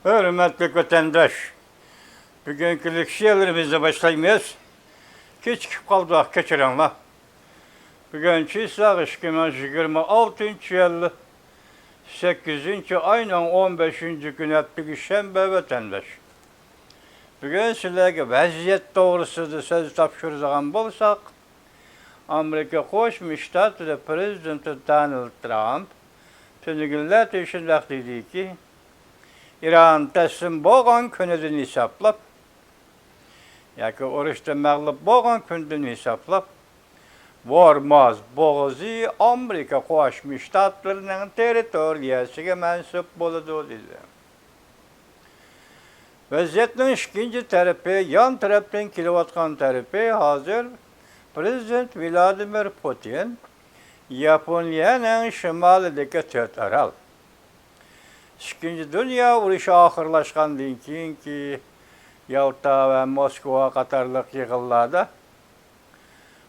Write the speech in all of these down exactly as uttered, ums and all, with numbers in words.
ھۆرمەتلىك ۋەتەنداش، بۈگۈنكى لېكسىيەلىرىمىزنى باشلايمىز. كېچىكىپ قالدۇق، كەچۈرۈڭلار. بۈگۈن چىسلاغ ئىككى مىڭ يىگىرمە ئالتىنچى يىل سەككىزىنچى ئاينىڭ ئون بەشىنچى كۈنى، ھەپتىگە شەنبە، ۋەتەنداش. بۈگۈن سىلەرگە ۋەزىيەت توغرىسىدا سۆز تاپشۇرىدىغان بولساق، ئامېرىكا قوشما شتاتلىرى پرېزىدېنتى دونالد ترامپ تۈنۈگۈنلەردە شۇنداق دېدىكى، ئىران تەسلىم بولغان كۈنىدىن ھېسابلاپ ياكى ئۇرۇشتا مەغلۇپ بولغان كۈندىن ھېسابلاپ، ھورمۇز بوغۇزى ئامېرىكا قوشما شتاتلىرىنىڭ تېررىتورىيەسىگە مەنسۇپ بولىدۇ، دېدى. ۋەزىيەتنىڭ ئىككىنچى تەرىپى، يان تەرەپتىن كېلىۋاتقان تەرىپى، ھازىر پرېزىدېنت ۋلادىمىر پۇتىن ياپونىيەنىڭ شىمالىدىكى تۆت ئارال، ئىككىنچى دۇنيا ئۇرۇشى ئاخىرلاشقاندىن كېيىنكى يالتا ۋە موسكۋا قاتارلىق يىغىنلاردا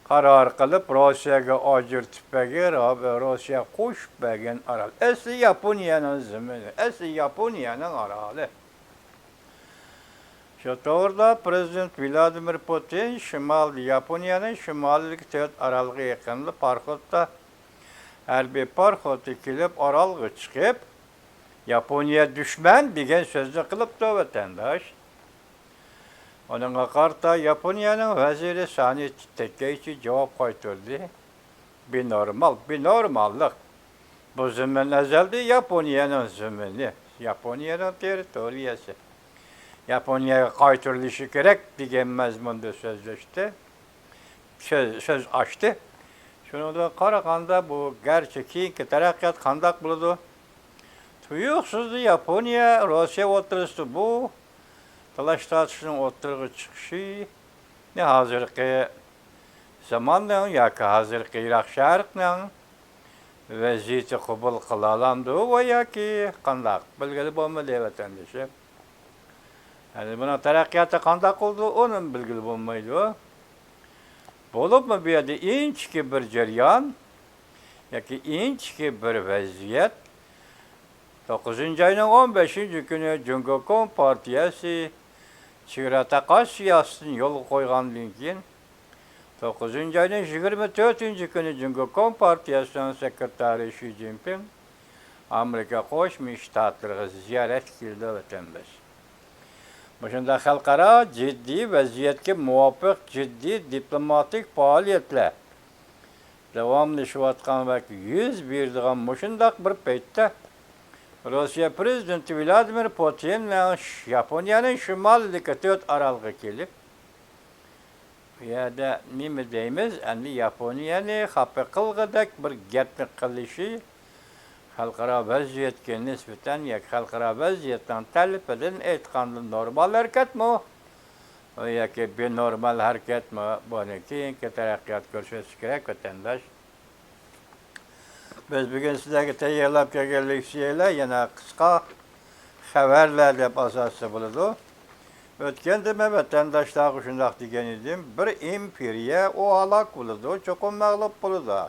قارار قىلىپ، روسىيەگە ئاجرىتىپ بەرگەن، روسىيە قوشۇپ بەرگەن ئارال. ئەسلى ياپونىيەنىڭ زېمىنى، ئەسلى ياپونىيەنىڭ ئارالى. شۇ توغرىدا پرېزىدېنت ۋلادىمىر پۇتىن شىمالدا، ياپونىيەنىڭ شىمالىدىكى تۆت ئارالغا يېقىندا پاراخوتتا، ھەربىي پاراخوتتا كېلىپ، ئارالغا چىقىپ، ياپونىيە دۈشمەن دېگەن سۆزنى قىلىپتۇ، ۋەتەنداش. ئۇنىڭغا قارىتا ياپونىيەنىڭ ۋەزىرى سانى تېكەيچى جاۋاب قايتۇردى. بىنورمال، بىنورماللىق. بۇ زېمىن ئەزەلدىن ياپونىيەنىڭ زېمىنى، ياپونىيەنىڭ تېررىتورىيەسى. ياپونىيەگە قايتۇرۇلۇشى كېرەك دېگەن مەزمۇندا سۆزلەشتى. سۆز، سۆز ئاچتى. شۇنىڭدىن قارىغاندا، بۇ گەرچە كېيىنكى تەرەققىيات قانداق بولىدۇ؟ تۇيۇقسىزلا ياپونىيە روسىيە ئوتتۇرىسىدا بۇ تالاش تارتىشنىڭ ئوتتۇرىغا چىقىشىنى ھازىرقى زاماننىڭ ياكى ھازىرقى يىراق شەرقنىڭ ۋەزىيىتى قوبۇل قىلالامدۇ ۋە ياكى قانداق؟ بىلگىلى بولمىدى، ۋەتەندىشىم. يەنى بۇنىڭ تەرەققىياتى قانداق بولىدۇ، ئۇنىمۇ بىلگىلى بولمايدۇ. بولۇپمۇ بۇ يەردە ئىنچىكە بىر جەريان ياكى ئىنچىكە بىر ۋەزىيەت. توققۇزىنچى ئاينىڭ ئون بەشىنچى كۈنى جۇڭگو كومپارتىيەسى چېگرا تاقاش سىياسىتىنى يولغا قويغاندىن كېيىن، توققۇزىنچى ئاينىڭ يىگىرمە تۆتىنچى كۈنى جۇڭگو كومپارتىيەسىنىڭ سېكرېتارى شى جىنپىڭ ئامېرىكا قوشما شتاتلىرىغا زىيارەتكە كېلىدۇ، ۋەتەنداش. مۇشۇنداق خەلقئارا جىددىي ۋەزىيەتكە مۇۋاپىق جىددىي دىپلوماتىك پائالىيەتلەر داۋاملىشىۋاتقان ۋە يۈز بېرىدىغان مۇشۇنداق بىر پەيتتە، روسىيە پرېزىدېنتى ۋلادىمىر پۇتىننىڭ ياپونىيەنىڭ شىمالىدىكى تۆت ئارالغا كېلىپ، بۇ يەردە نېمە دەيمىز، ئەمدى ياپونىيەنى خاپا قىلغۇدەك بىر گەپنى قىلىشى خەلقئارا ۋەزىيەتكە نىسبەتەن ياكى خەلقئارا ۋەزىيەتنىڭ تەلىپىدىن ئېيتقاندا نورمال ھەرىكەتمۇ ياكى بىنورمال ھەرىكەتمۇ، بۇنى كېيىنكى تەرەققىيات كۆرسەتسە كېرەك، ۋەتەنداش. بىز بۈگۈن سىلەرگە تەييارلاپ كەلگەن لېكسىيەلەر يەنە قىسقا خەۋەرلەر دەپ ئاساستا بولىدۇ. ئۆتكەندە مەن ۋەتەنداشلارغا شۇنداق دېگەن ئىدىم، بىر ئىمپېرىيە ئۇ ھالاك بولىدۇ، چوقۇم مەغلۇپ بولىدۇ.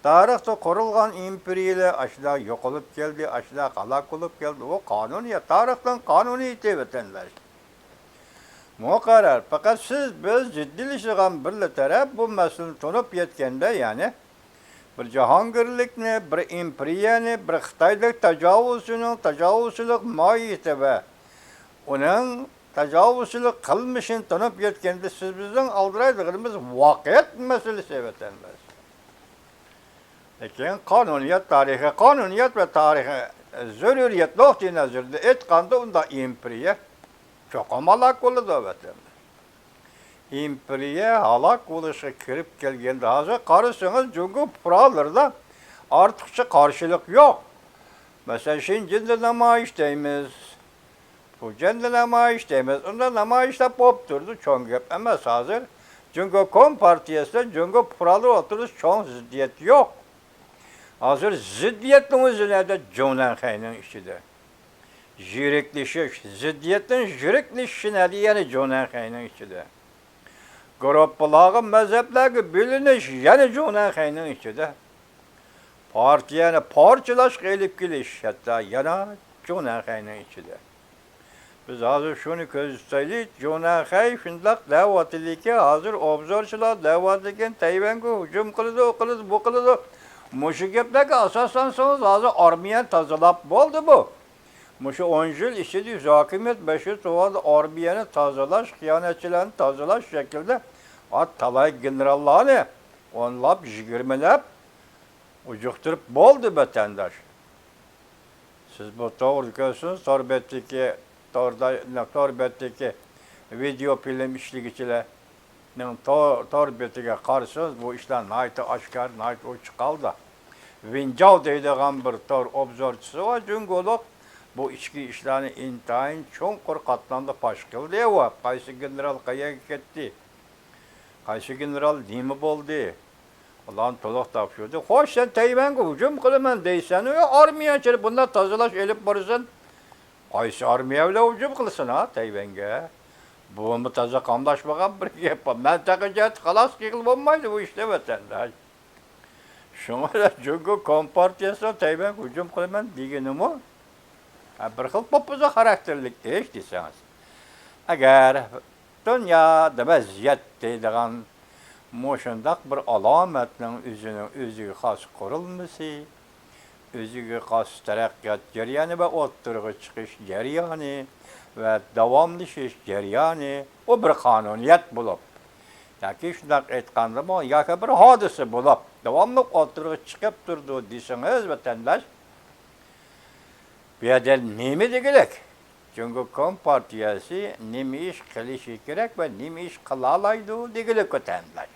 تارىختا قۇرۇلغان ئىمپېرىيەلەر ئاشۇنداق يوقىلىپ كەلدى، ئاشۇنداق ھالاك بولۇپ كەلدى. ئۇ قانۇنىيەت، تارىخنىڭ قانۇنىيىتى، ۋەتەنداش. مۇقەررەر. پەقەت سىز، بىز جىددىيلىشىدىغان بىرلا تەرەپ، بۇ مەسىلىنى تونۇپ يەتكەندە، يەنى بىر جاھانگىرلىكنى، بىر ئىمپېرىيەنى، بىر خىتايلىق تاجاۋۇزچىنىڭ تاجاۋۇزچىلىق ماھىيىتى ۋە ئۇنىڭ تاجاۋۇزچىلىق قىلمىشىنى تونۇپ يەتكەندە، سىز، بىزنىڭ ئالدىرايدىغىنىمىز ۋاقىت مەسىلىسى، ۋەتەنداش. لېكىن قانۇنىيەت، تارىخىي قانۇنىيەت ۋە تارىخىي زۆرۈرىيەت نۇقتىئى نەزىرىدىن ئېيتقاندا، ئۇنداق ئىمپېرىيە چوقۇم ھالاك بولىدۇ، ۋەتەن. ئىمپېرىيە ھالاك بولۇشقا كىرىپ كەلگەندە، ھازىر قارىسىڭىز، جۇڭگو پۇقرالىرىدا ئارتۇقچە قارشىلىق يوق. مەسىلەن، شېنجېندا نامايىش دەيمىز، فۇجيەندە نامايىش دەيمىز، ئۇنداق نامايىشلار بولۇپ تۇرىدۇ، چوڭ گەپ ئەمەس. ھازىر جۇڭگو كومپارتىيەسىدە جۇڭگو پۇقرالىرى ئوتتۇرىسىدا چوڭ زىددىيەت يوق. ھازىر زىددىيەتنىڭ ئۆزى نەدە؟ جۇڭنەنخەينىڭ ئىچىدە. يىرىكلىشىش، زىددىيەتنىڭ يىرىكلىشىشى نەدە؟ يەنە جۇڭنەنخەينىڭ ئىچىدە. گۇرۇپپىلارغا، مەزھەپلەرگە بۆلۈنۈش يەنە جۇڭنەنخەينىڭ ئىچىدە. پارتىيەنى پارچىلاشقا ئېلىپ كېلىش ھەتتا يەنە جۇڭنەنخەينىڭ ئىچىدە. بىز ھازىر شۇنى كۆزىتەيلى، جۇنەخەي شۇنداق دەۋاتىدىكى، ھازىر ئوبزورچىلار دەۋاتىدىكەن، تەيۋەنگە ھۇجۇم قىلىدۇ، ئۇ قىلىدۇ، بۇ قىلىدۇ. مۇشۇ گەپلەرگە ئاساسلانسىڭىز، ھازىر ئارمىيەنى تازىلاپ بولدى بۇ. مۇشۇ ئون يىل ئىچىدە يۈز ھاكىمىيەت، بەش يىل تۇرغاندا ئارمىيەنى تازىلاش، خىيانەتچىلەرنى تازىلاش شەكلىدە، ئا، تالاي گېنېراللارنى ئونلاپ، يىگىرمىلەپ ئۇجۇقتۇرۇپ بولدى، ۋەتەنداش. سىز بۇ توغرىدا كۆرسىڭىز، تور بېتىدىكى، توردا، تور بېتىدىكى ۋىدېئو فىلىم ئىشلىگۈچىلەرنىڭ تور، تور بېتىگە قارىسىڭىز، بۇ ئىشلار ناھايىتى ئاشكارا، ناھايىتى ئوچۇق ھالدا. ۋىنجاۋ دەيدىغان بىر تور ئوبزورچىسى بار، جۇڭگولۇق. بۇ ئىچكى ئىشلارنى ئىنتايىن چوڭقۇر قاتلامدا پاش قىلدى. ۋە قايسى گېنېرال قەيەرگە كەتتى؟ قايسى گېنېرال نېمە بولدى؟ ئۇلارنى تولۇق تاپشۇردى. خوش، سەن تەيۋەنگە ھۇجۇم قىلىمەن دەيسەن، ئۇ ئارمىيە ئىچىدە بۇنداق تازىلاش ئېلىپ بارىسەن. قايسى ئارمىيە بىلەن ھۇجۇم قىلىسەن ھا تەيۋەنگە؟ بۇمۇ تازا قاملاشمىغان بىر گەپ. مەنتىقە جەھەتتە خالاس قىلغىلى بولمايدۇ بۇ ئىشنى، ۋەتەنداش. شۇڭا جۇڭگو كومپارتىيەسىنىڭ تەيۋەنگە ھۇجۇم قىلىمەن دېگىنىمۇ، ھە، بىر خىل پوپپۇزا خاراكتېرلىك ئىش دېسىڭىز. ئەگەر دۇنيادا ۋەزىيەت دەيدىغان مۇشۇنداق بىر ئالامەتنىڭ ئۆزىنىڭ ئۆزىگە خاس قۇرۇلمىسى، ئۆزىگە خاس تەرەققىيات جەريانى ۋە ئوتتۇرىغا چىقىش جەريانى ۋە داۋاملىشىش جەريانى، ئۇ بىر قانۇنىيەت بولۇپ، ياكى شۇنداق ئېيتقاندىمۇ، ياكى بىر ھادىسە بولۇپ، داۋاملىق ئوتتۇرىغا چىقىپ تۇرىدۇ دېسىڭىز، ۋەتەنداش، بۇ يەردە نېمە دېگۈلۈك؟ جۇڭگو كومپارتىيەسى نېمە ئىش قىلىشى كېرەك ۋە نېمە ئىش قىلالايدۇ دېگۈلۈك، ۋەتەنداش.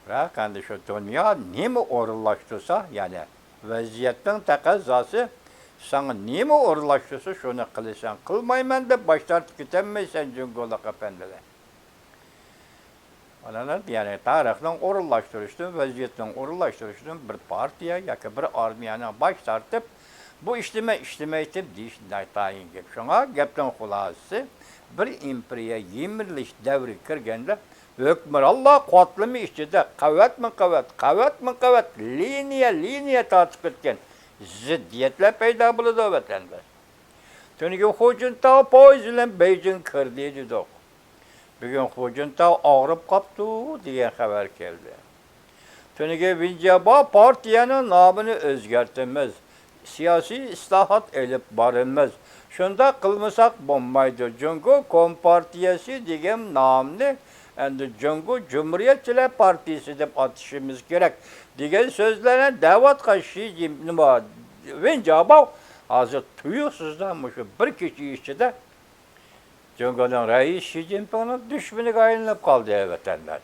بىراق ئەمدى شۇ دۇنيا نېمە ئورۇنلاشتۇرسا، يەنى ۋەزىيەتنىڭ تەقەززاسى ساڭا نېمە ئورۇنلاشتۇرسا، شۇنى قىلىسەن، قىلمايمەن دەپ باش تارتىپ كېتەلمەيسەن، جۇڭگولۇق ئەپەندىلەر. ئانىڭدىن، يەنى تارىخنىڭ ئورۇنلاشتۇرۇشىدىن، ۋەزىيەتنىڭ ئورۇنلاشتۇرۇشىدىن بىر پارتىيە ياكى بىر ئارمىيەنىڭ باش تارتىپ، بۇ ئىشنى مەن ئىشلىمەيتتىم دېيىش ناتايىن گەپ. شۇڭا گەپنىڭ خۇلاسىسى، بىر ئىمپېرىيە يىمىرىلىش دەۋرىگە كىرگەندە، ھۆكۈمرانلار قاتلىمى ئىچىدە قەۋەتمۇ قەۋەت، قەۋەتمۇ قەۋەت، لىنىيە، لىنىيە تارتىپ كەتكەن زىددىيەتلەر پەيدا بولىدۇ، ۋەتەنداش. تۈنۈگۈن خۇجىنتاۋ پويىز بىلەن بېيجىڭ كىردى دېدۇق. بۈگۈن خۇجىنتاۋ ئاغرىپ قاپتۇ دېگەن خەۋەر كەلدى. تۈنۈگۈن ۋېنجياباۋ پارتىيەنىڭ نامىنى ئۆزگەرتىمىز، سىياسىي ئىسلاھات ئېلىپ بارىمىز. شۇنداق قىلمىساق بولمايدۇ. جۇڭگو كومپارتىيەسى دېگەن نامنى ئەمدى جۇڭگو جۇمھۇرىيەتچىلەر پارتىيىسى دەپ ئاتىشىمىز كېرەك دېگەن سۆزلەرنى دەۋاتقان شى جىن-، نېمە، ۋېنجياباۋ ھازىر تۇيۇقسىزلا مۇشۇ بىر كېچە ئىچىدە جۇڭگونىڭ رەئىسى شى جىنپىڭنىڭ دۈشمىنىگە ئايلىنىپ قالدى، ۋەتەنداش.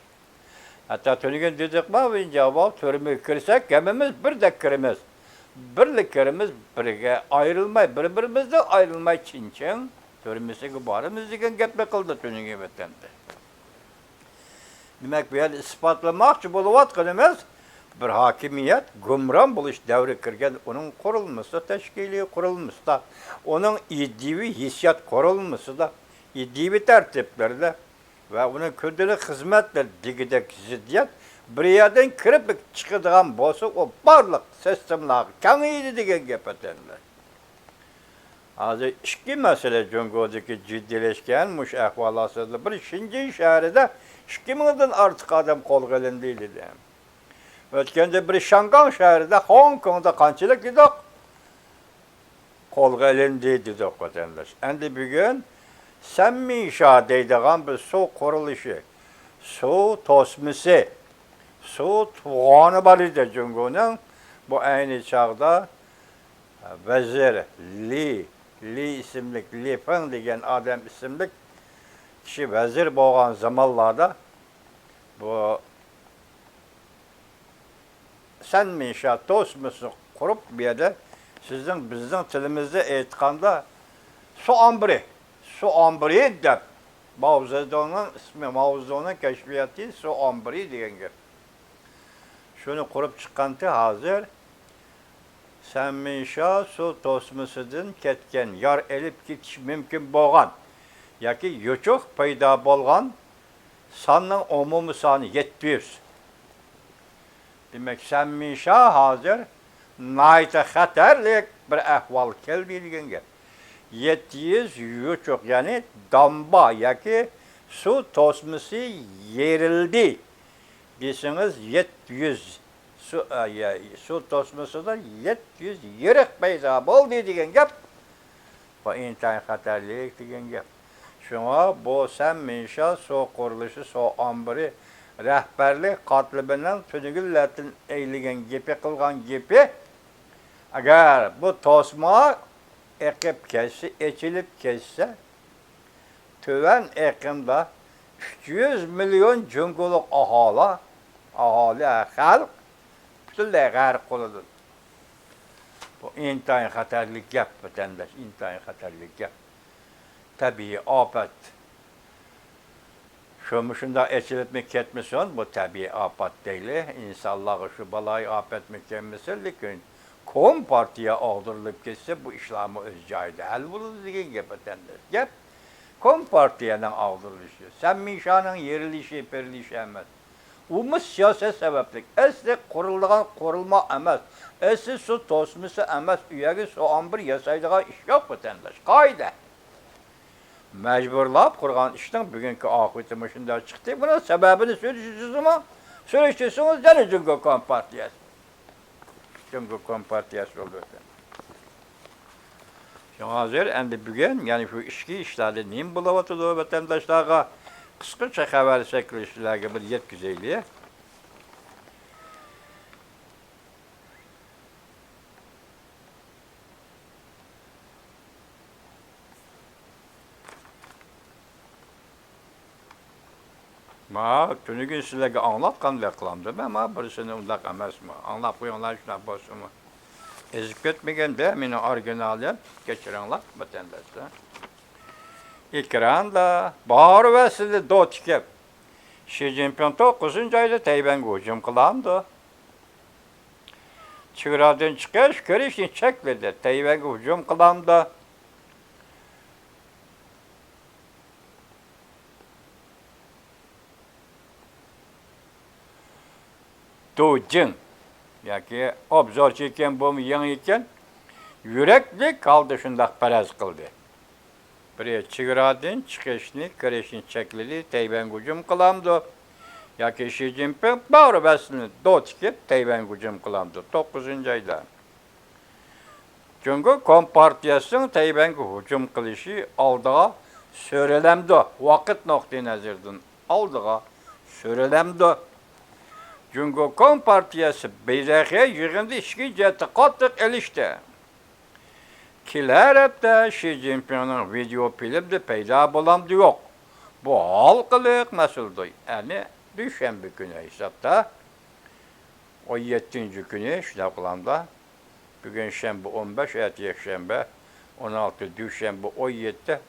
ھەتتا تۈنۈگۈن دېدۇقمۇ، ۋېنجياۋاۋ تۈرمىگە كىرسەك، ھەممىمىز بىردەك كىرىمىز. بىرلا كىرىمىز، بىرگە ئايرىلماي، بىر-بىرىمىزدىن ئايرىلماي چىڭچىڭ تۈرمىسىگە بارىمىز دېگەن گەپنى قىلدى تۈنۈگۈن ۋەتەندە. دېمەك، بۇ يەردە ئىسپاتلىماقچى بولۇۋاتقىنىمىز، بىر ھاكىمىيەت گۇمران بولۇش دەۋرىگە كىرگەن، ئۇنىڭ قۇرۇلمىسىدا، تەشكىلىي قۇرۇلمىسىدا، ئۇنىڭ ئىدىيىۋى ھېسسىيات قۇرۇلمىسىدا، ئىدىيىۋى تەرتىپلىرىدە ۋە ئۇنىڭ كۈندىلىك خىزمەتلىرى دېگۈدەك زىددىيەت بىر يەردىن كىرىپ چىقىدىغان بولسا، ئۇ بارلىق سىستېمىلارغا كېڭىيىدۇ دېگەن گەپ ئەتەندە. ھازىر ئىككى مەسىلە جۇڭگودىكى جىددىيلەشكەن مۇشۇ ئەھۋال ئاستىدا. بىر شىنجېن شەھىرىدە ئىككى مىڭدىن ئارتۇق ئادەم قولغا ئېلىندى دېدى. ئۆتكەندە بىر شاڭگاڭ شەھىرىدە، خوڭكوڭدا قانچىلىك دېدۇق؟ قولغا ئېلىندى دېدۇق، ۋەتەنداش. ئەمدى بۈگۈن سەنمىنشا دەيدىغان بىر سۇ قۇرۇلۇشى، سۇ توسمىسى، سۇ تۇغانى بار ئىدى جۇڭگونىڭ. بۇ ئەينى چاغدا ۋەزىر لى، لى ئىسىملىك، لى فېڭ دېگەن ئادەم ئىسىملىك كىشى ۋەزىر بولغان زامانلاردا بۇ سەنمىنشا توسمىسىنى قۇرۇپ، بۇ يەردە سىزنىڭ، بىزنىڭ تىلىمىزدا ئېيتقاندا، سۇ ئامبىرى، سۇ ئامبىرى دەپ، ماۋزېدۇڭنىڭ ئىسمى، ماۋزېدۇڭنىڭ كەشپىياتى سۇ ئامبىرى دېگەن گەپ. شۇنى قۇرۇپ چىققانتى ھازىر. سەنمىنشا سۇ توسمىسىدىن كەتكەن، يار ئېلىپ كېتىشى مۇمكىن بولغان ياكى يوچۇق پەيدا بولغان ساننىڭ ئومۇمىي سانى يەتتە يۈز. دېمەك، سەنمىنشا ھازىر ناھايىتى خەتەرلىك بىر ئەھۋالغا كەلدى دېگەن گەپ. يەتتە يۈز يوچۇق، يەنى دامبا ياكى سۇ توسمىسى يېرىلدى دېسىڭىز، يەتتە يۈز سۇ، ئە، يە-، سۇ توسمىسىدا يەتتە يۈز يېرىق پەيدا بولدى دېگەن گەپ. بۇ ئىنتايىن خەتەرلىك دېگەن گەپ. شۇڭا بۇ سەن مىشا سۇ قۇرۇلۇشى سۇ ئامبىرى رەھبەرلىك قاتلىمىنىڭ تۈنۈگۈنلەردىن ئەيلىگەن گېپى، قىلغان گېپى، ئەگەر بۇ توسما ئېقىپ كەتسە، ئېچىلىپ كەتسە، تۆۋەن ئېقىندا ئۈچ يۈز مىليون جۇڭگولۇق ئاھالى، ئاھالە خەلق پۈتۈنلەي غەرق بولىدۇ. بۇ ئىنتايىن خەتەرلىك گەپ، ۋەتەنداش، ئىنتايىن خەتەرلىك گەپ. تەبىئىي ئاپەت. شۇ مۇشۇنداق ئېچىلىپمۇ كەتمىسۇن، بۇ تەبىئىي ئاپەت دەيلى. ئىنسانلارغا شۇ بالايىئاپەتمۇ كەلمىسۇن، لېكىن كومپارتىيە ئاغدۇرۇلۇپ كەتسە، بۇ ئىشلارمۇ ئۆز جايىدا ھەل بولىدۇ دېگەن گەپ، ۋەتەنداش. گەپ كومپارتىيەنىڭ ئاغدۇرۇلۇشى، سەن مىشانىڭ يېرىلىشى، پېرىلىشى ئەمەس. ئۇمۇ سىياسەت سەۋەبلىك. ئەسلى قۇرۇلىدىغان قۇرۇلما ئەمەس. ئەسلى سۇ توسمىسى ئەمەس. ئۇ يەرگە سۇ ئامبىرى ياسايدىغان ئىش يوق، ۋەتەنداش. قائىدە. مەجبۇرلاپ قۇرغان ئىشنىڭ بۈگۈنكى ئاقىۋىتى مۇشۇنداق چىقتى. بۇنىڭ سەۋەبىنى سۈرۈشتۈرسىمۇ، سۈرۈشتۈرسىڭىز يەنە جۇڭگو كومپارتىيەسى. جۇڭگو كومپارتىيەسى بولىدۇ. شۇڭا ھازىر ئەمدى بۈگۈن يەنە شۇ ئىچكى ئىشلاردا نېمە بولۇۋاتىدۇ، ۋەتەنداشلارغا قىسقىچە خەۋەر شەكلىدە سىلەرگە بىر يەتكۈزەيلى. ما تۈنۈگۈن سىلەرگە ئاڭلاتقاندەك قىلامدۇ مەن، ما بىرسىنى ئۇنداق ئەمەسمۇ. ئاڭلاپ قويۇڭلار، شۇنداق بولسىمۇ. ئېزىپ كەتمىگەندە مېنىڭ ئورىگىنالىم، كەچۈرۈڭلار، ۋەتەنداشلار. ئېكراندا بارىۋەرسىلى دو تىكىپ، شى جىنپىڭ توققۇزىنچى ئايدا تەيۋەنگە ھۇجۇم قىلامدۇ؟ چېگرادىن چىقىش، كىرىشنى چەكلىدى. تەيۋەنگە ھۇجۇم قىلامدۇ؟ دۇ جىڭ ياكى ئوبزورچى ئىكەن، بۇمۇ يېڭى ئىكەن، يۈرەكلىك ھالدا شۇنداق پەرەز قىلدى. بىرى چېگرادىن چىقىشنى، كىرىشنى چەكلىدى، تەيۋەنگە ھۇجۇم قىلامدۇ؟ ياكى شى جىنپىڭ باغرى بەسلىنى دو تىكىپ، تەيۋەنگە ھۇجۇم قىلامدۇ؟ توققۇزىنچى ئايدا. جۇڭگو كومپارتىيەسىنىڭ تەيۋەنگە ھۇجۇم قىلىشى ئالدىغا سۆرىلەمدۇ؟ ۋاقىت نۇقتىئى نەزىرىدىن ئالدىغا سۆرىلەمدۇ؟ جۇڭگو كومپارتىيەسى بەيدەخې يىغىندا ئىچكى جەھەتتە قاتتىق ئېلىشتى. كېلەر ھەپتە شى جىنپىڭنىڭ ۋىدېئو فىلىمدا پەيدا بولامدۇ يوق؟ بۇ ھالقىلىق مەسىلىدۇر. ئەنە دۈشەنبە كۈنى ھېسابتا، ئون يەتتىنچى كۈنى شۇنداق قىلامدا. بۈگۈن شەنبە ئون بەش، ئەتە يەكشەنبە ئون ئالتە، دۈشەنبە ئون يەتتە.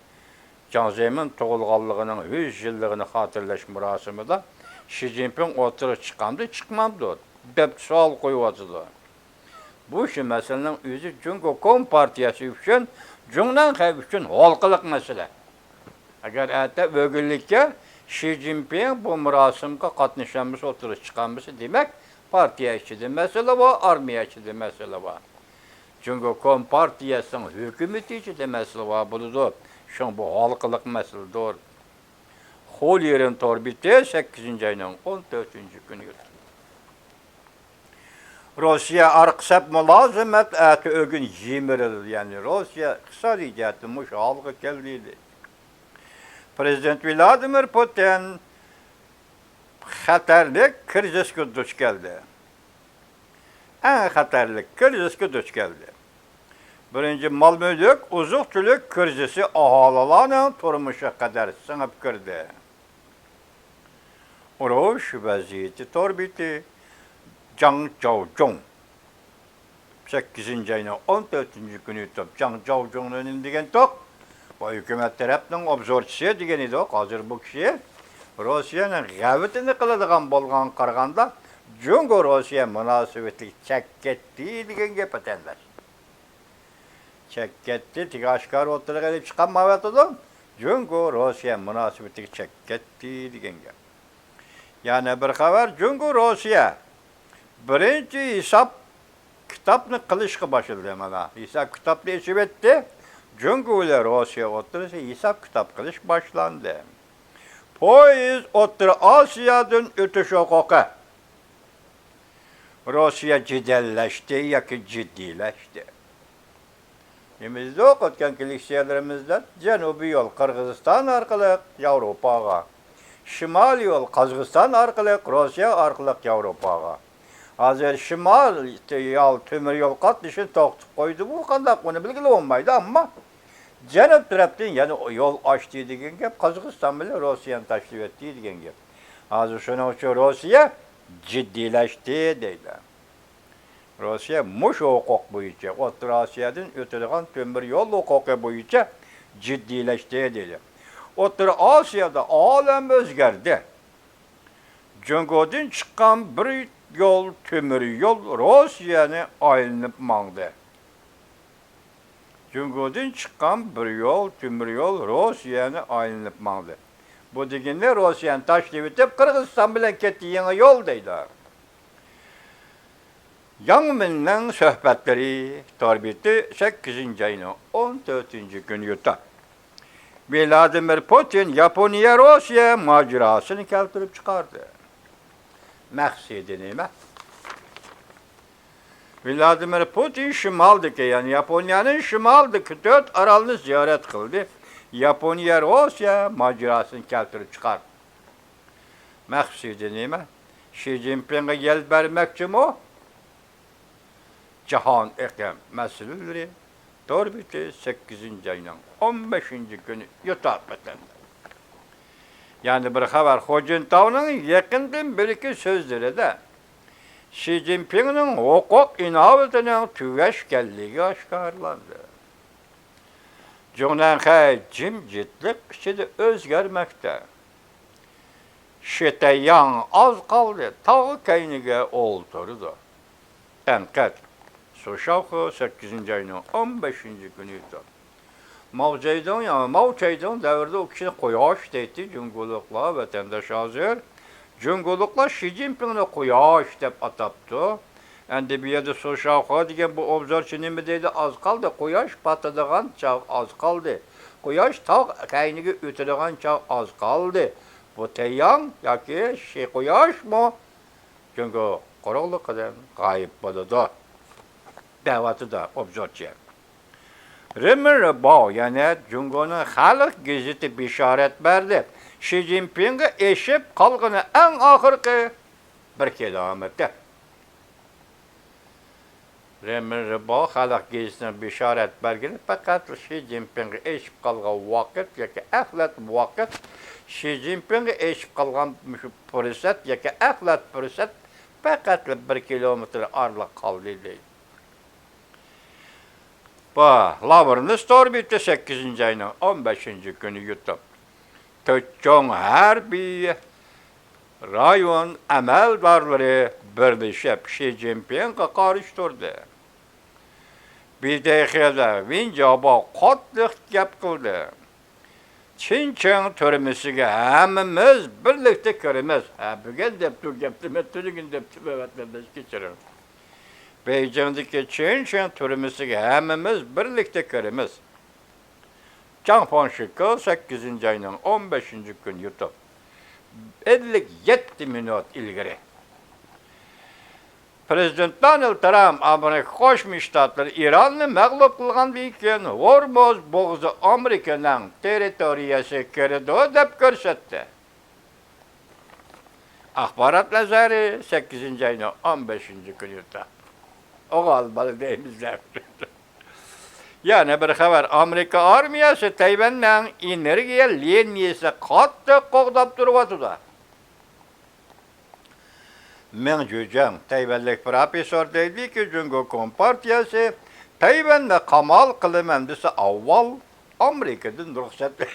جاڭ زېمىن تۇغۇلغانلىقىنىڭ يۈز يىللىقىنى خاتىرىلەش مۇراسىمىدا شى جىنپىڭ ئوتتۇرىغا چىقامدۇ، چىقمامدۇ دەپ سوئال قويۇۋاتىدۇ. بۇ شۇ مەسىلىنىڭ ئۆزى جۇڭگو كومپارتىيەسى ئۈچۈن، جۇڭنەنخەي ئۈچۈن ھالقىلىق مەسىلە. ئەگەر ئەتە ئۆگۈنلۈككە شى جىنپىڭ بۇ مۇراسىمغا قاتنىشالمىسا، ئوتتۇرىغا چىقالمىسا، دېمەك، پارتىيە ئىچىدە مەسىلە بار، ئارمىيە ئىچىدە مەسىلە بار. جۇڭگو كومپارتىيەسىنىڭ ھۆكۈمىتى ئىچىدە مەسىلە بار بولىدۇ. شۇڭا بۇ ھالقىلىق مەسىلىدۇر. خۇليىرىن تور بېتى، سەككىزىنچى ئاينىڭ ئون تۆتىنچى كۈنى. روسىيە ئارقا سەپ مۇلازىمەت ئەتە ئۆگۈن يىمىرىلدى، يەنى روسىيە ئىقتىسادىي جەھەتتىن مۇشۇ ھالغا كەلدى. پرېزىدېنت ۋلادىمىر پۇتىن خەتەرلىك كىرىزىسكە دۇچ كەلدى. ئەڭ خەتەرلىك كىرىزىسكە دۇچ كەلدى. بىرىنچى، مال-مۈلۈك، ئوزۇق-تۈلۈك كىرىزىسى ئاھالىلەرنىڭ تۇرمۇشىغا قەدەر سىڭىپ كىردى. ئۇرۇش ۋەزىيىتى تور بېتى، جاڭ جاۋجۇڭ. سەككىزىنچى ئاينىڭ ئون تۆتىنچى كۈنى يۇتۇپ، جاڭ جاۋجۇڭنى نېمە دېگەنتۇق؟ بۇ ھۆكۈمەت تەرەپنىڭ ئوبزورچىسى دېگەن ئىدۇق. ھازىر بۇ كىشى روسىيەنىڭ غەۋىتىنى قىلىدىغان بولغانغا قارىغاندا، جۇڭگو روسىيە مۇناسىۋىتىگە چەك كەتتى دېگەن گەپ، ۋەتەنداش. چەك كەتتى، تېگى ئاشكارا ئوتتۇرىغا ئېلىپ چىقالمايۋاتىدۇ. جۇڭگو روسىيە مۇناسىۋىتىگە چەك كەتتى دېگەن گەپ. يەنە بىر خەۋەر، جۇڭگو روسىيە بىرىنچى ھېساب كىتابنى قىلىشقا باشلىدى. مانا، ھېساب كىتابنى ئېچىۋەتتى. جۇڭگو بىلەن روسىيە ئوتتۇرىسىدا ھېساب-كىتاب قىلىش باشلاندى. پويىز ئوتتۇرا ئاسىيادىن ئۆتۈش ھوقۇقى روسىيە جېدەللەشتى ياكى جىددىيلەشتى. نېمە دېدۇق ئۆتكەنكى لېكسىيەلىرىمىزدە؟ جەنۇبىي يول قىرغىزىستان ئارقىلىق ياۋروپاغا، شىمالىي يول قازاقىستان ئارقىلىق روسىيە ئارقىلىق ياۋروپاغا. ھازىر شىمال يول، تۆمۈر يول قاتنىشىنى توختىتىپ قويدى. بۇ قانداق، ئۇنى بىلگىلى بولمايدۇ، ئەمما جەنۇب تەرەپتىن يەنە يول ئاچتى دېگەن گەپ، قازاقىستان بىلەن روسىيەنى تاشلىۋەتتى دېگەن گەپ. ھازىر شۇنىڭ ئۈچۈن روسىيە جىددىيلەشتى دەيدۇ. روسىيە مۇشۇ ھوقۇق بويىچە، ئوتتۇرا ئاسىيادىن ئۆتىدىغان تۆمۈر يول ھوقۇقى بويىچە جىددىيلەشتى دېدى. ئوتتۇرا ئاسىيادا ئالەم ئۆزگەردى. جۇڭگودىن چىققان بىر يول، تۆمۈر يول روسىيەنى ئايلىنىپ ماڭدى. جۇڭگودىن چىققان بىر يول، تۆمۈر يول روسىيەنى ئايلىنىپ ماڭدى. بۇ دېگىنى روسىيەنى تاشلىۋېتىپ، قىرغىزىستان بىلەن كەتتى يېڭى يول دەيدۇ. ياڭ مىننىڭ سۆھبەتلىرى، تور بېتى، سەككىزىنچى ئاينىڭ ئون تۆتىنچى كۈنى يۇتۇپ. ۋلادىمىر پۇتىن ياپونىيە روسىيە ماجىراسىنى كەلتۈرۈپ چىقاردى. مەقسىتى نېمە؟ ۋلادىمىر پۇتىن شىمالدىكى، يەنى ياپونىيەنىڭ شىمالدىكى تۆت ئارالنى زىيارەت قىلدى. ياپونىيە روسىيە ماجىراسىنى كەلتۈرۈپ چىقاردى. مەقسىتى نېمە؟ شى جىنپىڭغا يەل بەرمەكچىمۇ؟ جاھان ئېقىم مەسىلىلىرى، تور بېتى، سەككىزىنچى ئاينىڭ ئون بەشىنچى كۈنى يۇتاپ ئۆتەندى. يەنە بىر خەۋەر، خۇ جىنتاۋنىڭ يېقىندىن بېرىكى سۆزلىرىدە شى جىنپىڭنىڭ ھوقۇق ئىناۋىتىنىڭ تۈگەشكەنلىكى ئاشكارىلاندى. جۇڭنەنخەي جىمجىتلىق ئىچىدە ئۆزگەرمەكتە. شى تەيياڭ ئاز قالدى تاغ كەينىگە ئولتۇرىدۇ. تەنقىد. سۇشاۋخې، سەككىزىنچى ئاينىڭ ئون بەشىنچى كۈنى. ماۋ زېدۇڭ، يا، ماۋ چېدۇڭ دەۋرىدە ئۇ كىشىنى قۇياش دەيتتى جۇڭگولۇقلار، ۋەتەنداش ھازىر. جۇڭگولۇقلار شى جىنپىڭنى قۇياش دەپ ئاتاپتۇ. ئەمدى بۇ يەردە سۇشاۋخې دېگەن بۇ ئوبزورچى نېمە دەيدۇ؟ ئاز قالدى، قۇياش پاتىدىغان چاغ ئاز قالدى. قۇياش تاغ كەينىگە ئۆتىدىغان چاغ ئاز قالدى. بۇ تەيياڭ ياكى شى قۇياشمۇ جۇڭگو قۇرۇقلۇقىدىن غايىب بولىدۇ، دەۋاتىدۇ ئوبزورچى. رېمېن رېباۋ يەنە جۇڭگونىڭ خەلق گېزىتى بېشارەت بەردى، شى جىنپىڭغا ئېشىپ قالغىنى ئەڭ ئاخىرقى بىر كىلومېتىر. رېمېن رېباۋ خەلق گېزىتىنىڭ بېشارەت بەرگىنى پەقەتلا شى جىنپىڭغا ئېشىپ قالغان ۋاقىت ياكى ئەخلەت ۋاقىت، شى جىنپىڭغا ئېشىپ قالغان مۇشۇ پۇرسەت ياكى ئەخلەت پۇرسەت پەقەتلا بىر كىلومېتىر ئارىلىق قالدى دەيدۇ. بۇ لاۋرېنس تور بېتى، سەككىزىنچى ئاينىڭ ئون بەشىنچى كۈنى يۇتۇپ. تۆت چوڭ ھەربىي رايون ئەمەلدارلىرى بىرلىشىپ شى جىنپىڭغا قارشى تۇردى. بىدېخېدە ۋېن جياباۋ قاتتىق گەپ قىلدى. چىنچىڭ تۈرمىسىگە ھەممىمىز بىرلىكتە كىرىمىز. ھە، بۈگۈن دەپتۇ گەپنى، مەن تۈنۈگۈن دەپتىمەن، ۋەتەنداش كەچۈرۈڭ. بېيجىڭدىكى چىنچىڭ تۈرمىسىگە ھەممىمىز بىرلىكتە كىرىمىز. جاڭ فاڭشىكې، سەككىزىنچى ئاينىڭ ئون بەشىنچى كۈنى يۇتۇپ. ئەللىك يەتتە مىنۇت ئىلگىرى. پرېزىدېنت دونالد ترامپ ئامېرىكا قوشما شتاتلىرى ئىراننى مەغلۇپ قىلغاندىن كېيىن، ھورمۇز بوغۇزى ئامېرىكىنىڭ تېررىتورىيەسىگە كىرىدۇ دەپ كۆرسەتتى. ئاخبارات نەزەرى، سەككىزىنچى ئاينىڭ ئون بەشىنچى كۈنى يۇتۇپ. ئوغۇل بالا دەيمىز دەپ. يەنە بىر خەۋەر، ئامېرىكا ئارمىيەسى تەيۋەننىڭ ئېنېرگىيە لىنىيىسىنى قاتتىق قوغداپ تۇرۇۋاتىدۇ. مېڭ جۈجياڭ، تەيۋەنلىك پروفېسسور دەيدۇكى، جۇڭگو كومپارتىيەسى تەيۋەننى قامال قىلىمەن دېسە، ئاۋۋال ئامېرىكىدىن رۇخسەت.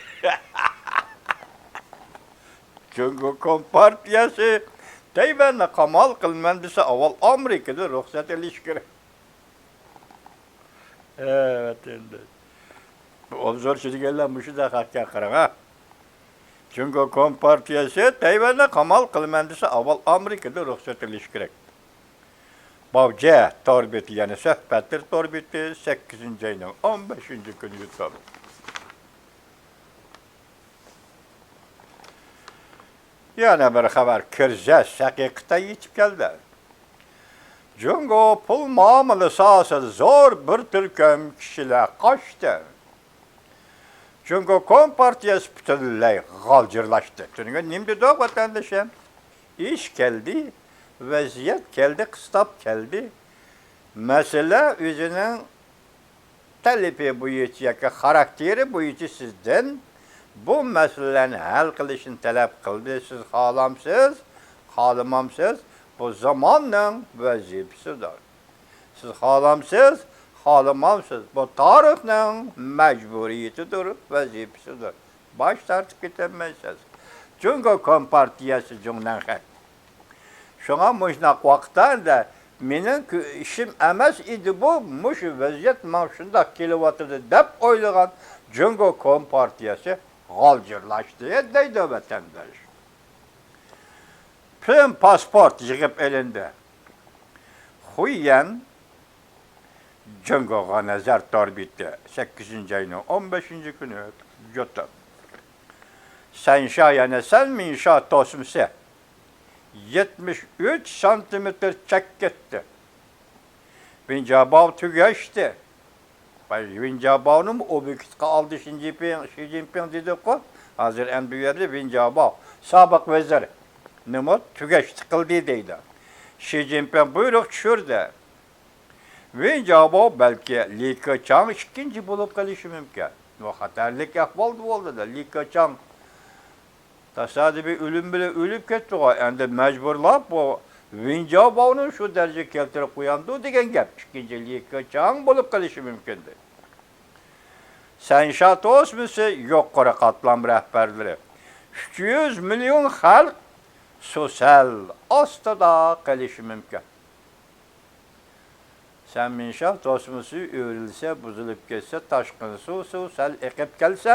جۇڭگو كومپارتىيەسى تەيۋەننى قامال قىلىمەن دېسە، ئاۋۋال ئامېرىكىدىن رۇخسەت ئېلىش كېرەك. ھە، ۋەتەنداش. بۇ ئوبزورچى دېگەنلەر مۇشۇنداق ئەكەن، قاراڭ ھە. جۇڭگو كومپارتىيەسى تەيۋەننى قامال قىلىمەن دېسە، ئاۋۋال ئامېرىكىدىن رۇخسەت ئېلىشى كېرەك. باۋجە تور بېتى، يەنى سۆھبەتلەر تور بېتى، سەككىزىنچى ئاينىڭ ئون بەشىنچى كۈنى يۈتۈپ. يەنە بىر خەۋەر، كىرىزىس ھەقىقەتەن يېتىپ كەلدى. جۇڭگو پۇل مۇئامىلە ساھەسىدە زور بىر تۈركۈم كىشىلەر قاچتى. جۇڭگو كومپارتىيەسى پۈتۈنلەي غالجىرلاشتى. تۈنۈگۈن نېمە دېدۇق، ۋەتەندىشىم؟ ئىش كەلدى، ۋەزىيەت كەلدى، قىستاپ كەلدى. مەسىلە ئۆزىنىڭ تەلىپى بويىچە ياكى خاراكتېرى بويىچە سىزدىن بۇ مەسىلىلەرنى ھەل قىلىشنى تەلەپ قىلدى. سىز خالامسىز، خالىمامسىز، بۇ زاماننىڭ ۋەزىپىسىدۇر. سىز خالامسىز، خالىمامسىز، بۇ تارىخنىڭ مەجبۇرىيىتىدۇر، ۋەزىپىسىدۇر. باش تارتىپ كېتەلمەيسىز. جۇڭگو كومپارتىيەسى جۇڭنەنخەن. شۇڭا مۇشۇنداق ۋاقىتتا ئەندى مېنىڭ كۆ-، ئىشىم ئەمەس ئىدى بۇ، مۇشۇ ۋەزىيەت ماڭا شۇنداق كېلىۋاتىدۇ دەپ ئويلىغان جۇڭگو كومپارتىيەسى غالجىرلاشتى دەيدۇ ۋەتەنداش. پۈتۈن پاسپورت يىغىپ ئېلىندى. خۇييەن جۇڭگوغا نەزەر تور بېتى، سەككىزىنچى ئاينىڭ ئون بەشىنچى كۈنى يۇتۇپ. سەنشا، يەنى سەنمىنشا توسمىسى يەتمىش ئۈچ سانتىمېتىر چەككە كەتتى. ۋېن جياباۋ تۈگەشتى. ۋېن جياباۋنىمۇ ئوبيېكتقا ئالدى شى جىنپىڭ، شى جىنپىڭ دېدۇققۇ. ھازىر ئەمدى بۇ يەردە ۋېن جياباۋ، سابىق ۋەزىر، نېمە تۈگەشتى قىلدى دەيدۇ. شى جىنپىڭ بۇيرۇق چۈشۈردى. ۋېن جياباۋ بەلكى لى كېچاڭ ئىككىنچى بولۇپ قېلىشى مۇمكىن. بۇ خەتەرلىك ئەھۋالدا بولدى-دە. لى كېچاڭ تاسادىپىي ئۆلۈم بىلەن ئۆلۈپ كەتتىغۇ. ئەمدى مەجبۇرلاپ بۇ ۋېن جياباۋنى شۇ دەرىجىگە كەلتۈرۈپ قويامدۇ دېگەن گەپ. ئىككىنچى لى كېچاڭ بولۇپ قېلىشى مۇمكىن. سەنشا توسمىسى يۇقىرى قاتلام رەھبەرلىرى، ئۈچ يۈز مىليون خەلق سۇ سەل ئاستىدا قېلىشى مۇمكىن. سەنمىنشا توسمىسى ئۆرۈلسە، بۇزۇلۇپ كەتسە، تاشقىن سۇ، سۇ سەل ئېقىپ كەلسە،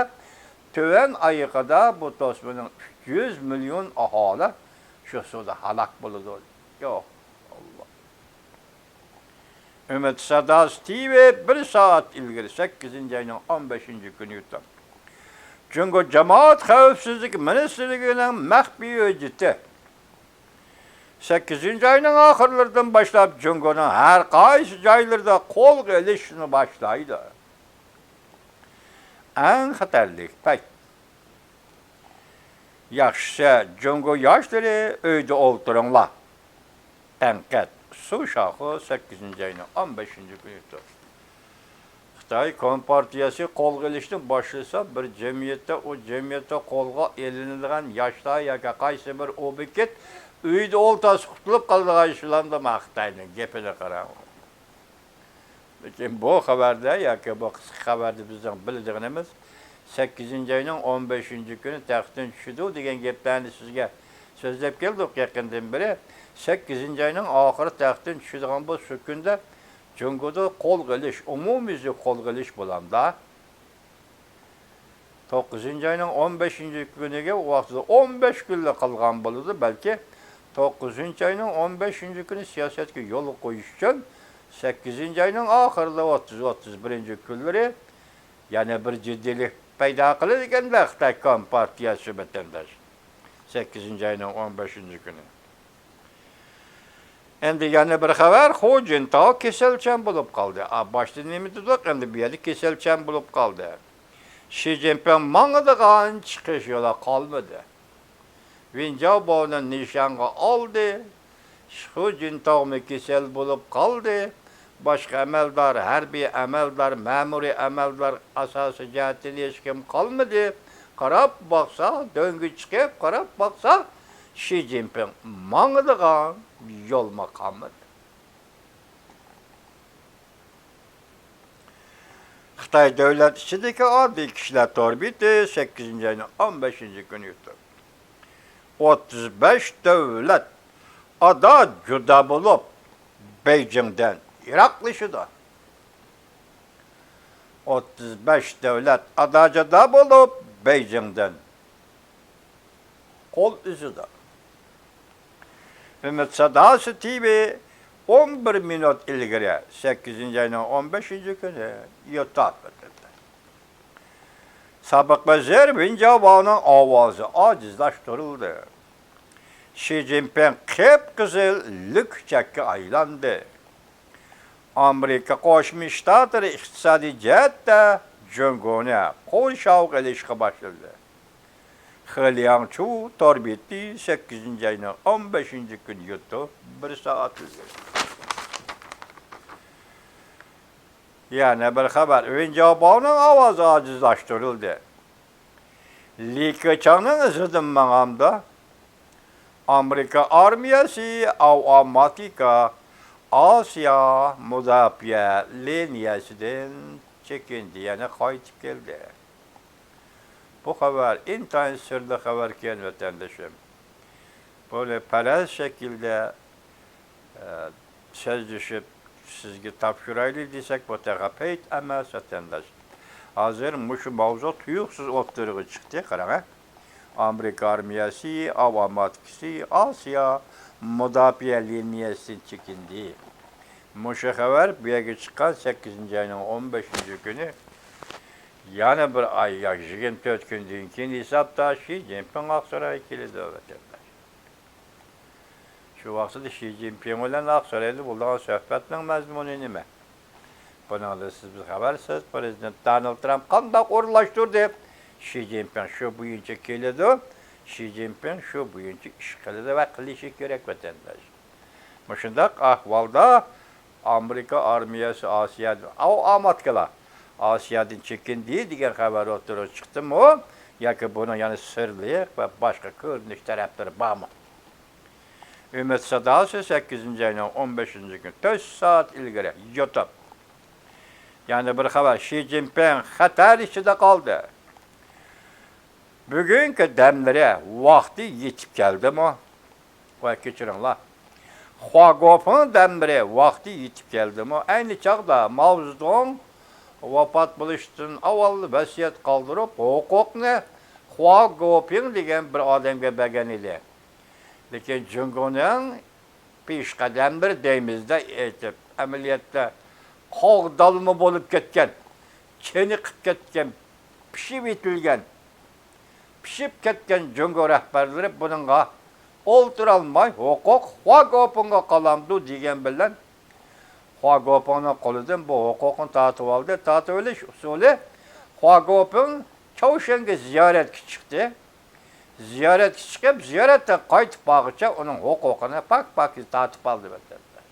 تۆۋەن ئايىقىدا بۇ توسمىنىڭ ئۈچ يۈز مىليون ئاھالى شۇ سۇدا ھالاك بولىدۇ. يوق، ئاللا. ئۈمىد ساداسى تىۋى بىر سائەت ئىلگىرى، سەككىزىنچى ئاينىڭ ئون بەشىنچى كۈنى يۇتۇپ. جۇڭگو جامائەت خەۋپسىزلىكى مىنىستىرلىكىنىڭ مەخپىي ھۆججىتى. سەككىزىنچى ئاينىڭ ئاخىرلىرىدىن باشلاپ جۇڭگونىڭ ھەر قايسى جايلىرىدا قولغا ئېلىشنى باشلايدۇ. ئەڭ خەتەرلىك پەيت. ياخشىسى، جۇڭگو ياشلىرى ئۆيدە ئولتۇرۇڭلار. تەنقىد. سۇ شاخۇ، سەككىزىنچى ئاينىڭ ئون بەشىنچى كۈنى. خىتاي كومپارتىيەسى قولغا ئېلىشنى باشلىسا، بىر جەمئىيەتتە، ئۇ جەمئىيەتتە قولغا ئېلىنىدىغان ياشلار ياكى قايسى بىر ئوبيېكت ئۆيدە ئولتۇرسا قۇتۇلۇپ قالىدىغان ئىشلاردىمۇ خىتاينىڭ گېپىنى قاراڭ. لېكىن بۇ خەۋەردە ياكى بۇ قىسقا خەۋەردە بىزنىڭ بىلىدىغىنىمىز، سەككىزىنچى ئاينىڭ ئون بەشىنچى كۈنى تەختتىن چۈشىدۇ دېگەن گەپلەرنى سىزگە سۆزلەپ كەلدۇق يېقىندىن بېرى. سەككىزىنچى ئاينىڭ ئاخىرى تەختتىن چۈشىدىغان بولسا، شۇ كۈندە جۇڭگودا قولغا ئېلىش، ئومۇميۈزلۈك قولغا ئېلىش بولامدا؟ توققۇزىنچى ئاينىڭ ئون بەشىنچى كۈنىگە ۋاقتىدا ئون بەش كۈنلا قالغان بولىدۇ. بەلكى توققۇزىنچى ئاينىڭ ئون بەشىنچى كۈنى سىياسەتكە يولغا قويۇش ئۈچۈن، سەككىزىنچى ئاينىڭ ئاخىرىدا، ئوتتۇز، ئوتتۇز بىرىنچى كۈنلىرى يەنە بىر جىددىيلىك پەيدا قىلىدىكەن-دە خىتاي كومپارتىيەسى، ۋەتەنداش. سەككىزىنچى ئاينىڭ ئون بەشىنچى كۈنى. ئەمدى يەنە بىر خەۋەر، خۇ جىنتاۋ كېسەلچان بولۇپ قالدى. ئا، باشتا نېمە دېدۇق؟ ئەمدى بۇ يەردە كېسەلچان بولۇپ قالدى. شى جىنپىڭ ماڭىدىغان چىقىش يولى قالمىدى. ۋېن جياۋباۋنى نىشانغا ئالدى. خۇ جىنتاۋمۇ كېسەل بولۇپ قالدى. باشقا ئەمەلدار، ھەربىي ئەمەلدار، مەمۇرىي ئەمەلدار، ئاساسىي جەھەتتىن ھېچكىم قالمىدى. قاراپ باقسا، دۆڭگە چىقىپ قاراپ باقسا، شى جىنپىڭ ماڭىدىغان يولمۇ قالمىدى. خىتاي دۆلەت ئىچىدىكى ئاددىي كىشىلەر تور بېتى، سەككىزىنچى ئاينىڭ ئون بەشىنچى كۈنى يۇتۇپ. ئوتتۇز بەش دۆلەت ئادا جۇدا بولۇپ، بېيجىڭدىن يىراقلىشىدۇ. ئوتتۇز بەش دۆلەت ئادا جۇدا بولۇپ، بېيجىڭدىن قول ئۈزىدۇ. ئۈمىد ساداسى تىۋى ئون بىر مىنۇت ئىلگىرى، سەككىزىنچى ئاينىڭ ئون بەشىنچى كۈنى يۇتۇپ ئۆتۈلدى. سابىق ۋەزىر ۋېن جياۋاۋنىڭ ئاۋازى ئاجىزلاشتۇرۇلدى. شى جىنپىڭ قىپقىزىل لۈكچەككە ئايلاندى. ئامېرىكا قوشما شتاتلىرى ئىقتىسادىي جەھەتتە جۇڭگونى قورشاۋغا ئېلىشقا باشلىدى. خېلياڭچۇ تور بېتى سەككىزىنچى ئاينىڭ ئون بەشىنچى كۈنى يۇتۇپ، بىر سائەت ئىلگىرى. يەنە بىر خەۋەر، ۋېن جياۋاۋنىڭ ئاۋازى ئاجىزلاشتۇرۇلدى. لى كېچاڭنىڭ ئىزىدىن ماڭامدا، ئامېرىكا ئارمىيەسى ئاۋاماتىكا ئاسىيا مۇداپىئە لىنىيەسىدىن چېكىندى، يەنە قايتىپ كەلدى. بۇ خەۋەر ئىنتايىن سىرلىق خەۋەركەن، ۋەتەندىشىم. بۇنى پەرەز شەكلىدە، ئە، سۆزلىشىپ، سىزگە تاپشۇرايلى دېسەك، بۇ تېخى پەيت ئەمەس، ۋەتەنداش. ھازىر مۇشۇ ماۋزۇ تۇيۇقسىز ئوتتۇرىغا چىقتى، قاراڭ، ھە. ئامېرىكا ئارمىيەسى ئاۋاماتىكىسى ئاسىيا مۇداپىئە لىنىيەسىدىن چېكىندى. مۇشۇ خەۋەر بۇ يەرگە چىققان سەككىزىنچى ئاينىڭ ئون بەشىنچى كۈنى، يەنە بىر ئاي ياكى يىگىرمە تۆت كۈندىن كېيىن ھېسابتا شى جىنپىڭ ئاقسارايغا كېلىدۇ، ۋەتەنداش. شۇ ۋاقتىدا شى جىنپىڭ بىلەن ئاقسارايدا بولىدىغان سۆھبەتنىڭ مەزمۇنى نېمە؟ بۇنىڭدىن سىز خەۋەرسىز. پىرېزىدېنت دونالد ترامپ قانداق ئورۇنلاشتۇردى؟ شى جىنپىڭ شۇ بويىچە كېلىدۇ، شى جىنپىڭ شۇ بويىچە ئىش قىلىدۇ ۋە قىلىشى كېرەك، ۋەتەنداش. مۇشۇنداق ئەھۋالدا ئامېرىكا ئارمىيەسى ئاسىيادىن، ئاۋاماتىكىلار ئاسىيادىن چېكىندى دېگەن خەۋەر ئوتتۇرىغا چىقتىمۇ ياكى بۇنىڭ يەنە سىرلىق ۋە باشقا كۆرۈنۈش تەرەپلىرى بارمۇ؟ ئۈمىد ساداسى سەككىزىنچى ئاينىڭ ئون بەشىنچى كۈنى تۆت سائەت ئىلگىرى يۇتۇپ. يەنە بىر خەۋەر، شى جىنپىڭ خەتەر ئىچىدە قالدى. بۈگۈنكى دەملىرى ۋاقتى يېتىپ كەلدىمۇ؟ ۋاي كەچۈرۈڭلار. خۇا گوپىڭ دەملىرى ۋاقتى يېتىپ كەلدىمۇ؟ ئەينى چاغدا ماۋزېدۇڭ ۋاپات بولۇشتىن ئاۋۋال ۋەسىيەت قالدۇرۇپ، ھوقۇقنى خۇا گوپىڭ دېگەن بىر ئادەمگە بەرگەن ئىدى. لېكىن جۇڭگونىڭ پېشقەدەملىرى دەيمىز-دە ئېيتىپ، ئەمەلىيەتتە قوغدالما بولۇپ كەتكەن، چېنىقىپ كەتكەن، پىشىۋېتىلگەن، پىشىپ كەتكەن جۇڭگو رەھبەرلىرى بۇنىڭغا ئولتۇرالماي، ھوقۇق خۇا گوپىڭغا قالامدۇ دېگەن بىلەن، خۇا گوپىڭنىڭ قولىدىن بۇ ھوقۇقنى تارتىۋالدى. تارتىۋېلىش ئۇسۇلى، خۇا گوپىڭ چاۋشيەنگە زىيارەتكە چىقتى. زىيارەتكە چىقىپ، زىيارەتتىن قايتىپ بارغۇچە ئۇنىڭ ھوقۇقىنى پاك-پاكىز تارتىپ ئالدى، ۋەتەنداش.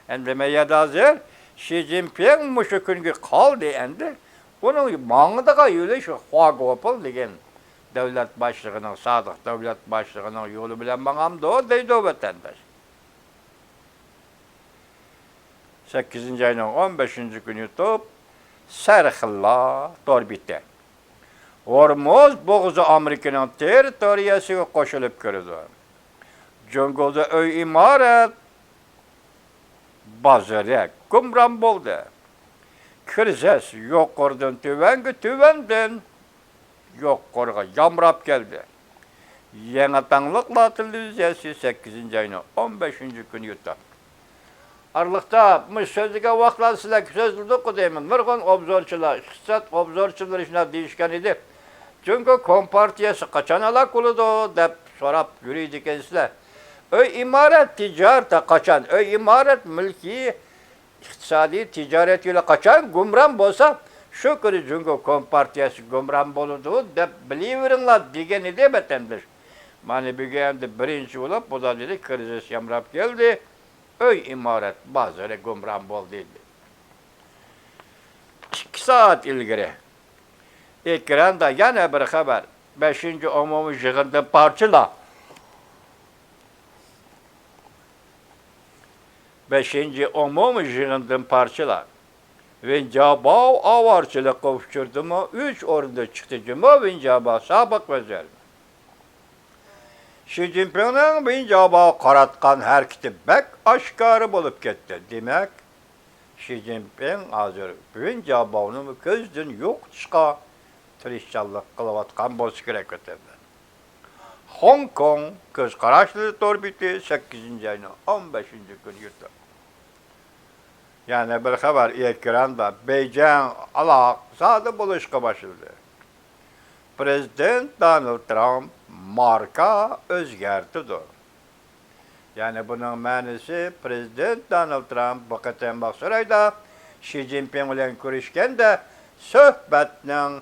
ئەمدى مەيەردە ھازىر شى جىنپىڭ مۇشۇ كۈنگە قالدى ئەمدى. ئۇنىڭ ماڭىدىغان يولى شۇ خۇا گوپىڭ دېگەن دۆلەت باشلىقىنىڭ، سابىق دۆلەت باشلىقىنىڭ يولى بىلەن ماڭامدۇ دەيدۇ، ۋەتەنداش. سەككىزىنچى ئاينىڭ ئون بەشىنچى كۈنى يۇتۇپ، سەرخىللار تور بېتى. ھورمۇز بوغۇزى ئامېرىكىنىڭ تېررىتورىيەسىگە قوشۇلۇپ كىرىدۇ. جۇڭگودا ئۆي ئىمارەت بازىرى گۇمران بولدى. كىرىزىس يۇقىرىدىن تۆۋەنگە، تۆۋەندىن يۇقىرىغا يامراپ كەلدى. يېڭى تاڭلىقلار تېلېۋىزىيەسى سەككىزىنچى ئاينىڭ ئون بەشىنچى كۈنى يۇتۇپ. ئارىلىقتا مۇشۇ سۆزلىگەن ۋاقىتلاردا سىلەرگە سۆزلىدۇققۇ دەيمەن، نۇرغۇن ئوبزورچىلار، ئىقتىساد ئوبزورچىلىرى شۇنداق دېيىشكەن ئىدى، جۇڭگو كومپارتىيەسى قاچان ھالاك بولىدۇ دەپ سوراپ يۈرىدىكەنسىلەر. ئۆي ئىمارەت تىجارىتى قاچان، ئۆي ئىمارەت مۈلكى ئىقتىسادىي تىجارەت يولى قاچان گۇمران بولسا، شۇ كۈنى جۇڭگو كومپارتىيەسى گۇمران بولىدۇ دەپ بىلىۋېرىڭلار دېگەن ئىدى ۋەتەنداش. مانا بۈگۈن ئەمدى بىرىنچى بولۇپ بۇلار دېدى، كىرىزىس يامراپ كەلدى، ئۆي ئىمارەت بازىرى گۇمران بولدى دېدى. ئىككى سائەت ئىلگىرى ئېكراندا يەنە بىر خەۋەر. بەشىنچى ئومۇمىي يىغىندىن پارچىلار. بەشىنچى ئومۇمىي يىغىندىن پارچىلار. ۋېن جياباۋ ئاۋارىچىلىكقا ئۇچرىدىمۇ، ئۈچ ئورۇندا چىقتى جۇمۇ ۋېن جياباۋ سابىق ۋەزىر. شى جىنپىڭنىڭ ۋېن جياباۋغا قاراتقان ھەرىكىتى بەك ئاشكارا بولۇپ كەتتى. دېمەك، شى جىنپىڭ ھازىر ۋېن جياباۋنىمۇ كۆزدىن يوقىتىشقا تىرىشچانلىق قىلىۋاتقان بولسا كېرەك، ۋەتەنداش. خوڭكوڭ كۆز قاراشلىرى تور بېتى، سەككىزىنچى ئاينىڭ ئون بەشىنچى كۈنى يۇتۇپ. يەنە بىر خەۋەر ئېكراندا. بېيجىڭ ئالاقزادە بولۇشقا باشلىدى. پرېزىدېنت دونالد ترامپ ماركا ئۆزگەرتىدۇ. يەنى بۇنىڭ مەنىسى، پرېزىدېنت دونالد ترامپ بۇ قېتىم ئاقسارايدا شى جىنپىڭ بىلەن كۆرۈشكەندە سۆھبەتنىڭ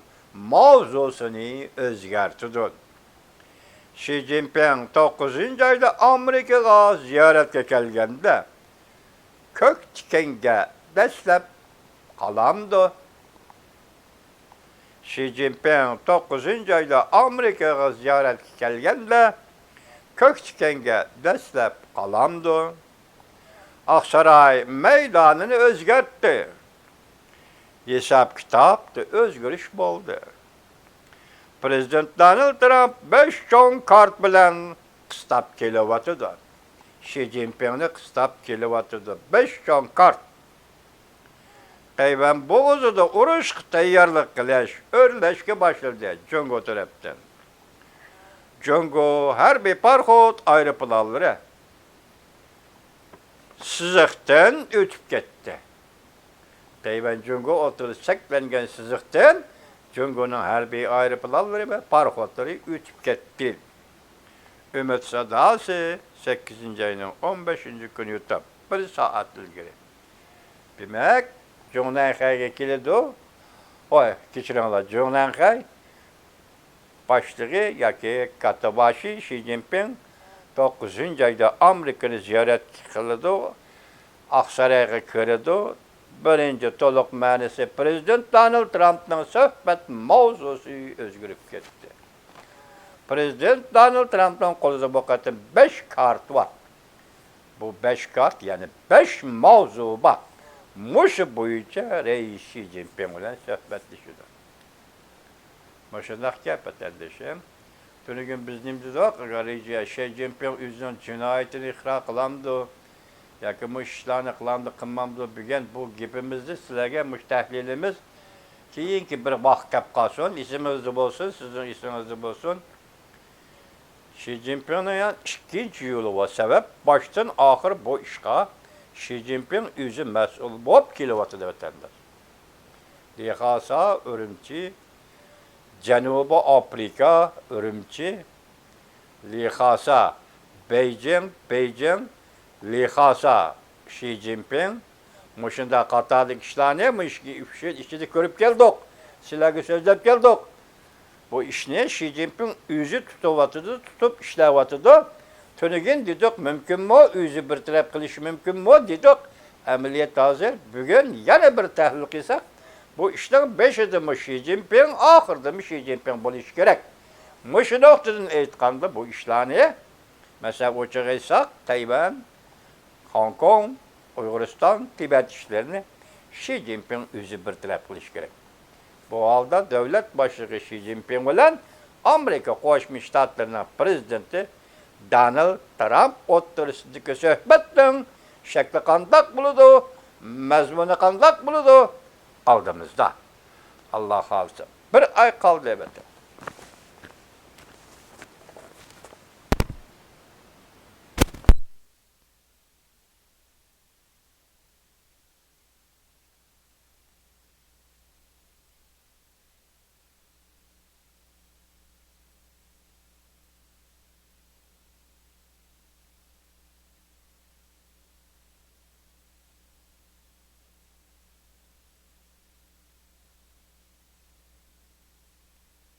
ماۋزۇسىنى ئۆزگەرتىدۇ. شى جىنپىڭ توققۇزىنچى ئايدا ئامېرىكىغا زىيارەتكە كەلگەندە، كۆك تىكەنگە دەسلەپ قالامدۇ؟ شى جىنپىڭ توققۇزىنچى ئايدا ئامېرىكىغا زىيارەتكە كەلگەندە، كۆك تىكەنگە دەسلەپ قالامدۇ؟ ئاقساراي مەيدانىنى ئۆزگەرتتى. ھېساب-كىتابتا ئۆزگىرىش بولدى. پرېزىدېنت دونالد ترامپ بەش چوڭ كارت بىلەن قىستاپ كېلىۋاتىدۇ. شى جىنپىڭنى قىستاپ كېلىۋاتىدۇ. بەش چوڭ كارت. تەيۋەن بوغۇزىدا ئۇرۇشقا تەييارلىق قىلىش، ئۆرلەشكە باشلىدى جۇڭگو تەرەپتىن. جۇڭگو ھەربىي پاراخوت ئايروپىلانلىرى سىزىقتىن ئۆتۈپ كەتتى. تەيۋەن جۇڭگو ئوتتۇرىسىدا چەكلەنگەن سىزىقتىن جۇڭگونىڭ ھەربىي ئايروپىلانلىرى ۋە پاراخوتلىرى ئۆتۈپ كەتتى. ئۈمىد ساداسى، سەككىزىنچى ئاينىڭ ئون بەشىنچى كۈنى يۇتۇپ، بىر سائەت ئىلگىرى. دېمەك، جۇڭنەنخەيگە كېلىدۇ. ھوي، كەچۈرۈڭلار، جۇڭنەنخەي باشلىقى ياكى كاتتىباشى شى جىنپىڭ توققۇزىنچى ئايدا ئامېرىكىنى زىيارەت قىلىدۇ. ئاقسارايغا كىرىدۇ. بىرىنچى تولۇق مەنىسى، پرېزىدېنت دونالد ترامپنىڭ سۆھبەت ماۋزۇسى ئۆزگىرىپ كەتتى. پرېزىدېنت دونالد ترامپنىڭ قولىدا بۇ قېتىم بەش كارت بار. بۇ بەش كارت، يەنى بەش ماۋزۇ بار. مۇشۇ بويىچە رەئىس شى جىنپىڭ بىلەن سۆھبەتلىشىدۇ. مۇشۇنداق گەپ، ۋەتەندىشىم. تۈنۈگۈن بىز نېمە دېدۇق؟ ئەگەر شى جىنپىڭ ئۆزىنىڭ جىنايىتىنى ئىقرار قىلامدۇ؟ ياكى مۇشۇ ئىشلارنى قىلامدۇ، قىلمامدۇ؟ بۈگۈن بۇ گېپىمىزنى سىلەرگە، مۇشۇ تەھلىلىمىز كېيىنكى بىر ۋاقىت كەپ قالسۇن، ئېسىمىزدە بولسۇن، سىزنىڭ ئېسىڭىزدە بولسۇن. شى جىنپىڭنىڭ يەنە ئىككىنچى يولى بار، سەۋەب باشتىن ئاخىر بۇ ئىشقا شى جىنپىڭ ئۆزى مەسئۇل بولۇپ كېلىۋاتىدۇ، ۋەتەنداش. لىخاسا، ئۈرۈمچى، جەنۇبىي ئافرىقا، ئۈرۈمچى، لىخاسا، بېيجىڭ، بېيجىڭ، لىخاسا، شى جىنپىڭ، مۇشۇنداق قاتاردىكى ئىشلارنى مۇشۇ ئۈچ يىل ئىچىدە كۆرۈپ كەلدۇق، سىلەرگە سۆزلەپ كەلدۇق. بۇ ئىشنى شى جىنپىڭ ئۆزى تۇتۇۋاتىدۇ، تۇتۇپ ئىشلەۋاتىدۇ. تۈنۈگۈن دېدۇق، مۇمكىنمۇ، ئۆزى بىر تەرەپ قىلىشى مۇمكىنمۇ دېدۇق. ئەمەلىيەت ھازىر، بۈگۈن يەنە بىر تەھلىل قىلساق، بۇ ئىشنىڭ بېشىدىمۇ شى جىنپىڭ، ئاخىرىدىمۇ شى جىنپىڭ بولۇشى كېرەك. مۇشۇ نۇقتىدىن ئېيتقاندا، بۇ ئىشلارنى، مەسىلەن، ئوچۇق ئېيتساق، تەيۋەن، خوڭكوڭ، ئۇيغۇرىستان، تىبەت ئىشلىرىنى شى جىنپىڭ ئۆزى بىر تەرەپ قىلىشى كېرەك. بۇ ھالدا دۆلەت باشلىقى شى جىنپىڭ بىلەن ئامېرىكا قوشما شتاتلىرىنىڭ پرېزىدېنتى دونالد ترامپ ئوتتۇرىسىدىكى سۆھبەتنىڭ شەكلى قانداق بولىدۇ، مەزمۇنى قانداق بولىدۇ، ئالدىمىزدا. ئاللا خالىسا، بىر ئاي قالدى، ئەلۋەتتە.